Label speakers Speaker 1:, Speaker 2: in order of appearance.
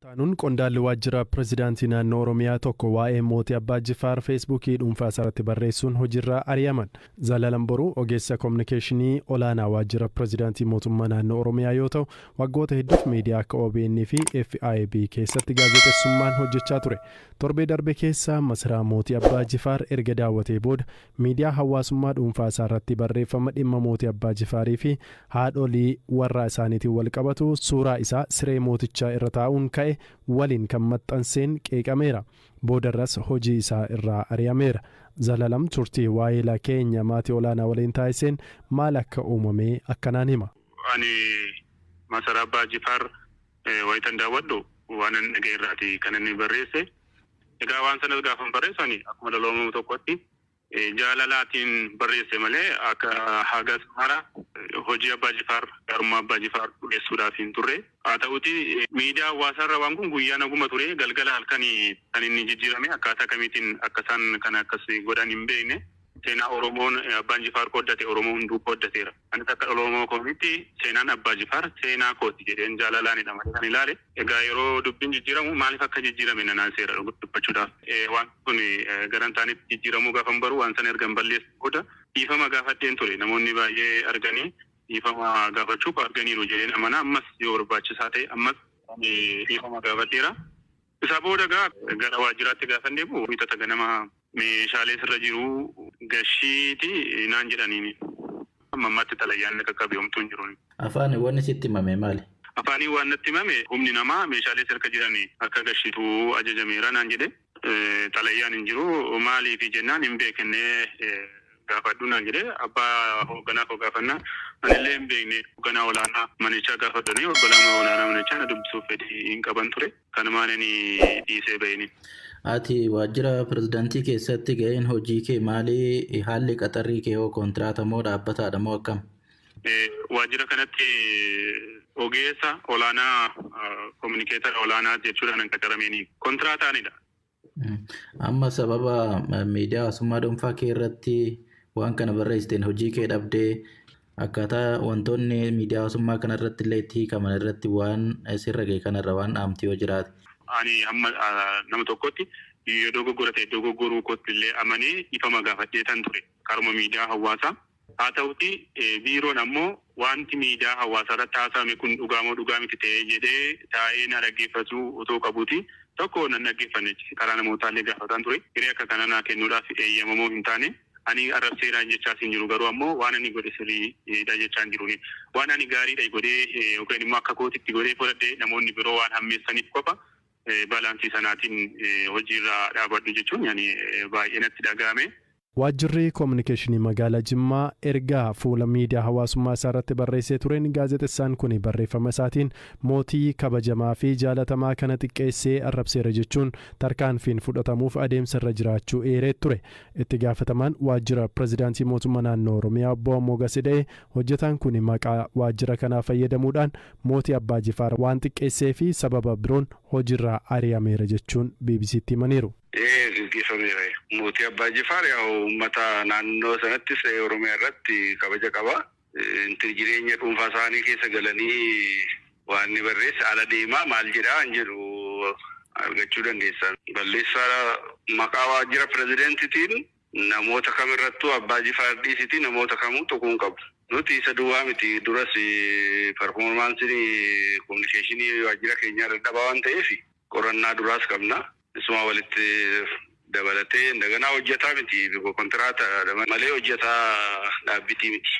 Speaker 1: Taanuun qondaalli waajjira pirezidaantii naannoo Oromiyaa tokko waa'ee mootii Abbaa Jifaar Feesbuukii dhuunfaa isaarratti barreessuun hojiirraa ari'aman. Zalaalam Boruu ogeessa koominikeeshinii olaanaa waajjira pirezidaantii mootummaa naannoo Oromiyaa yoo ta'u, waggoota hedduuf miidiyaa akka OBN fi FIB keessatti gaazexeessummaan hojjechaa ture. Torbee darbe keessa masaraa mootii Abbaa Jifaar erga daawwatee booda miidiyaa hawaasummaa dhuunfaa isaarratti barreeffama dhimma mootii Abbaa Jifaarii fi haadholii warraa isaaniitiin wal qabatu suuraa isaa siree mootichaa irra taa'uun ka'e waliin kan maxxanseen qeeqameera. Boodarras hojii isaa irraa ari'ameera. Zalalam turtii waa'ee keenya maatii olaanaa waliin taasiseen maal akka uumame akkanaan hima.
Speaker 2: Ani masaraa Abbaa Jifaar wayitan daawwadhu waan inni dhaga'e irraati kan inni barreesse. Egaa waan sanas gaafa barreessu ani akkuma dhala tokkotti jaalalaatiin barreesse malee akka hagas mara hojii Abbaa Jifaar, gaarummaa Abbaa Jifaar dhiyeessuudhaaf hin turre. Haa ta'uti, miidiyaa hawaasaarra waan kun guyyaa naguma ture, galgala halkan kan inni jijjiirame akkaataa kamiitiin akka isaan kana akkas godhan hin beekne. Seenaa Oromoon Abbaan Jifaar qooddate Oromoo hunduu qooddateera. Anis akka dhala Oromoo kootiitti seenaan Abbaa Jifaar seenaa kooti jedheen jaalalaanidha malee kan ilaale. Egaa yeroo dubbiin jijjiiramu maaliif akka jijjiirame nanaan seera dubbachuudhaaf. Waan kun gara hin taanetti jijjiiramuu gaafa baru, waan sana erga hin balleessu booda dhiifama gaafadheen ture. Namoonni baay'ee arganii dhiifama gaafachuuf arganiiru jedheen amana. Ammas yoo barbaachisaa ta'e ammas dhiifama gaafadheera. Isaa booda gaa gara waajjiraatti gaafa deemu, wiixata ganama meeshaalee sirra jiru gashiiti naan jedhaniini. Amma ammaatti xalayyaan qaqqabe homtuu hin jiru.
Speaker 3: Afaan wanni sitti himame maali?
Speaker 2: Afaanii waan natti himame, humni namaa meeshaalee sirka jiran akka gashituu ajajameera naan jedhe. Xalayyaan hin jiru, maaliif jennaan hin beekne, gaafadhu naan jedhe. Abbaa hoogganaa koo gaafannaa anillee hin beekne, hoogganaa olaanaa manichaa gaafadhanii, hoogganaa olaanaa manichaa na dubbisuuf fedhii hin qaban ture. Kanumaan inni dhiisee bahini.
Speaker 3: Ati waajjira pirezidaantii keessatti ga'een hojii kee maali? Haalli qaxarrii kee hoo kontiraata moo dhaabbataadha moo akkam?
Speaker 2: Waajjira kanatti ogeessa olaanaa, communicator olaanaa jechuudhaan kan qacarameenii kontiraataanidha.
Speaker 3: Amma sababa miidiyaa hawaasummaa dhuunfaa kee irratti waan kana barreessiteen hojii kee dhabdee, akkaataa wantoonni miidiyaa hawaasummaa kana irratti illee itti hiikaman irratti waan sirra ga'e kanarra waan dhaamti yoo jiraate.
Speaker 2: Ani hamma nama tokkotti yoo dogoggora ta'e dogoggoruu kootti illee amanee ifama gaafadhee tan ture karuma miidiyaa hawaasaa. Haa ta'uti, biiroon ammoo wanti miidiyaa hawaasaa irratti haasa'ame kun dhugaa moo dhugaa miti ta'ee jedhee taa'ee na dhaggeeffatu otoo qabuuti tokko nan dhaggeeffanne. Karaa namootaallee gaafataan ture. Hiree akka kana naa kennuudhaaf eeyyamamoo hin taane. Ani arrabseeraan jechaas hin jiru, garuu ammoo waan ani godhe sirriidha jechaa hin jiru. Waan ani gaariidha godhee yookaan immoo akka kootitti godhee fudhadhe namoonni biroo waan hammeessaniif qofa balance sanaatiin hojiirraa dhaabadhu jechuun baay'ee natti dhaga'ame.
Speaker 1: Waajjirri koominikeeshinii magaalaa Jimmaa ergaa fuula miidiyaa hawaasummaa isaa irratti barreessee tureen, gaazexessaan kun barreeffama isaatiin mootii kabajamaa fi jaalatamaa kana xiqqeessee arrabseera jechuun tarkaanfiin fudhatamuuf adeemsa irra jiraachuu eeree ture. Itti gaafatamaan waajjira pirezidaantii mootummaa naannoo Oromiyaa obbo Mogas Ida'ee hojjetaan kun maqaa waajjira kanaa fayyadamuudhaan mootii Abbaa Jifaar waan xiqqeessee fi sababa biroon hojiirraa ari'ameera jechuun BBCtti himaniiru.
Speaker 4: Gaggeeffameera. Mootii Abbaa Jifaar yaa uummata naannoo sanattis Oromiyaa irratti kabaja qaba. Inti jireenya dhuunfaa isaanii keessa galanii waan inni barreesse ala deemaa maal jedhaa hin jedhu argachuu dandeessan. Balleessaa maqaa waajjira pirezideentitiin namoota kamirrattuu, Abbaa Jifaar dhiisiti, namoota kamuu tuquu hin qabu. Nuti isa duwwaa miti, duras performanceiin communication waajjira keenyaa dadhabaa waan ta'eef qorannaa duraas qabna. Isuma walitti dabalatee indaganaa hojjetaa miti, kontiraata malee hojjetaa dhaabbitii miti.